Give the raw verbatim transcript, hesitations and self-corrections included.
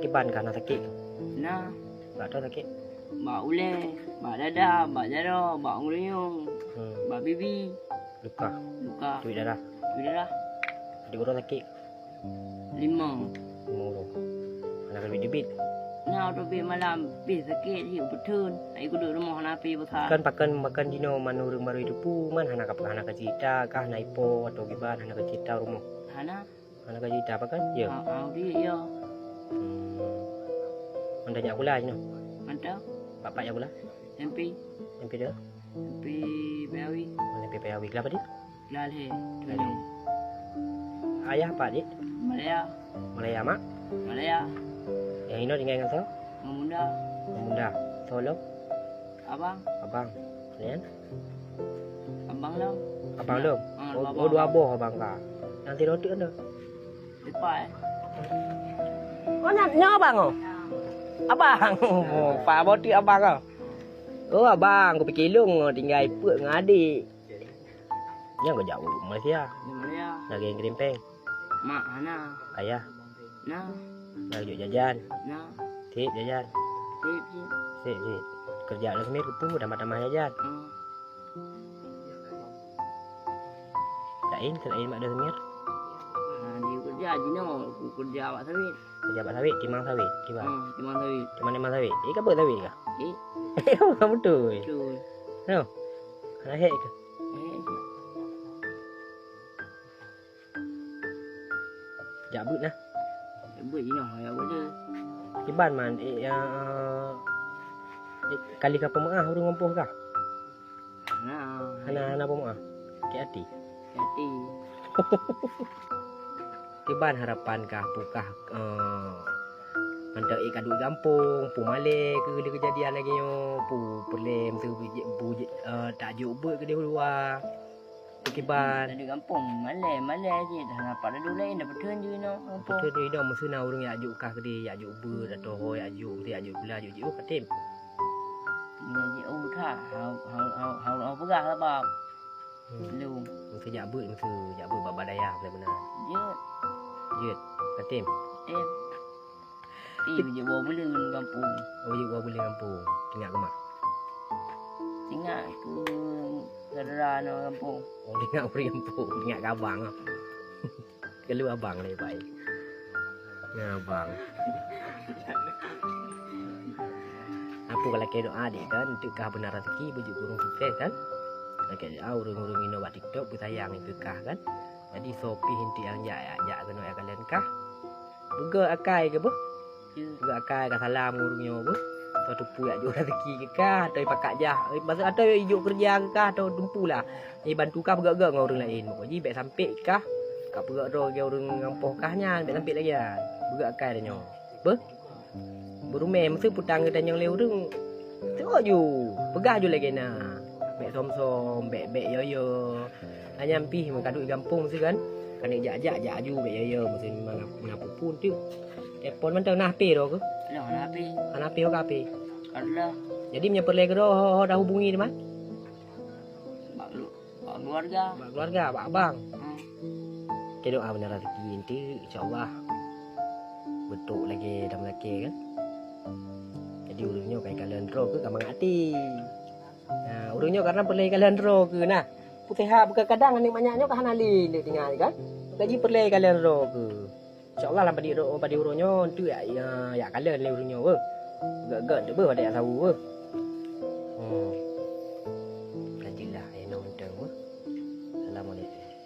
Kiban ka na sakét? Na. Bak toh sakét? Bak ulèe, bak dada, bak jaroe, bak ureueng, hmm, bak bibi. Luka? Luka. Tuet darah? Tuet darah. Di uroe sakét? Limong. Limong uroe. Hana keubit-keubit? Na, uroe bit malam pih sakét jih, beuteun. Ai kuduek rumoh hana api beusa. Kan pakon, pakon jinoe man ureueng barô jiteupeue man hana ka, hana ka cerita kah na ipo atau kiban, hana ka cerita rumoh? Hana. Hana ka cerita pakon? Ya. Ha, ha, dia, ya. Hmm. Mantong jak sekolah jinoe? Mantong. Bapak jak sekolah? M P. M P dia? M P Payawi. Mana M P Payawi? Kenapa dia? Lalhe. Ayah apa, Dik? Malaya. Malaya, Mak? Malaya. Nyang inoe tinggai ngon soe? Mamunda. Mamunda. Soe lom? Abang. Abang. Laén? Abang lom. Abang lom? Ah, oh, abang, oh, dua abang. Boh abang ka. Nyang sidroe teuk anda? Lepas, eh. Oh, nyan, nyan abang, oh? Abang. Oh, Pak Boti abang, oh. Oh, abang, kupikir lôn, oh, tinggai peuet ngon adik. Nyan kau jak u Malaysia. Di Malaysia. Lagèe ngirim péng. Mak hana. Ayah. Na. Lagèe jok jajan. Na. Sép jajan. Sép, sép. Sép, sép. Keureuja lam seumir keupeue tamah-tamah jajan. Hmm. Laén, seulaén bak deuh seumir? Ha, di keureuja jinoe, ku keureuja bak sawét. Keureuja bak sawét, timang sawét, kiban? Hmm, timang sawét. Timang, timang sawét. Eh, ka beuet sawét kah? Eh. Ka beutôi. Beutôi. No. Hana hék kah? Hék. Jak beuet nah. Jak beuet jinoe, ya boleh. Kiban man, eh, ya, eh, kali ka peumeu'ah ureueng gampông kah? Hana. Hana, hana peumeu'ah. Sakét até. Sakét até. Kiban harapan kah, peue kah, eh, mantong ék ka duek gampông, peue malèe keu lé keujadian lagèe nyoe, peue peureulèe meuteubeuet, eh, tajok beuet keudéh u luwa. Peue kiban? Ka duek gampông, malèe, malèe jih. Dah nampak ladôm laén, dah peuteun jih inoe gampông. Peuteun jih inoe, meuseu na ureueng jak jok kah keudéh, jak jok beuet, atau ho jak jok, meuteujak jok gula, jok jiôh, ka tem. Meunyoe jiôh that, hana, hana, hana, hana peugah sabab. Hmm. Lôn. Meuseu jak beuet, meuseu jak beuet bak, bak dayah, beuna-beuna. Jeuet. Jeuet. Ka tem? Tem. Ih, jeuet woe buleuen gampông. Oh, jeuet woe buleuen gampông. Teuingat keu mak? Teuingat keu syedara nyoe gampông. Oh, teuingat ureueng gampông. Teuingat keu abang, ah. Keuluwa abang lé pai. Nyan abang. Ampôn ka lakèe doa, Dik, kan? Eunteuk kah beuna raseuki beujeuet keu ureueng sukses, kan? Lakèe doa ureueng-ureueng inoe bak TikTok beusayang keu kah, kan? Jadi, soe pih eunteuk nyang jak, jak, jak keunoe jak kalon kah, beugèt akai keu beuh. Beugèt akai ka salam ngon ureueng nyoe beuh. Atau teupeu jak jok raseuki keu kah, atau jipakat jah. Eh, maksud, atau jijok keureuja keu kah, atau teumpu lah. Jibantu kah beugèt-gèt ngon ureueng laén. Pokok jih bèk sampé kah ka peugèt droe lagèe ureueng gampông kah nyan, bèk sampé lagèe nyan. Beugèt akai tanyoe. Beuh? Beurumèe, meuseu peutang geutanyong lé ureueng, trok ju, peugah ju lagèe na. Bèk som-som, bèk, bèk yo-yo. Nyan pih meukaduek gampông sih kan. Keuneuk jak-jak, jak ju, bèk yo-yo, meuseu na, na peue-peue teuk. Telepon mantong, na H P droe keuh? Nah, na H P. Hana H P, ho ka H P? Adalah. Jadi meunyoe peureulèe keudroe, ho, ho dah hubungi teuma? Bak lu-, bak keluarga. Bak keluarga, bak abang. Hmm. Oke, doa beuna raseuki eunteuk, insya Allah. Beutôi lagèe dalam lakèe kan. Jadi ureueng nyoe ka jikalon droe keuh ka mangat até. Nah, ureueng nyoe karena peureulèe jikalon droe keuh nah. Putih ha, bukan kadang aneuk manyak nyoe ka hana lé, lé tinggai kan. Maka jih peureulèe jikalon droe keuh. Insya Allah lam padum uroe, padum uroe nyoe eunteuk jak, ya, jak kalon lé ureueng nyoe beuh. Gèt-gèt eunteuk beuh, padum jak saweue beuh. Hmm.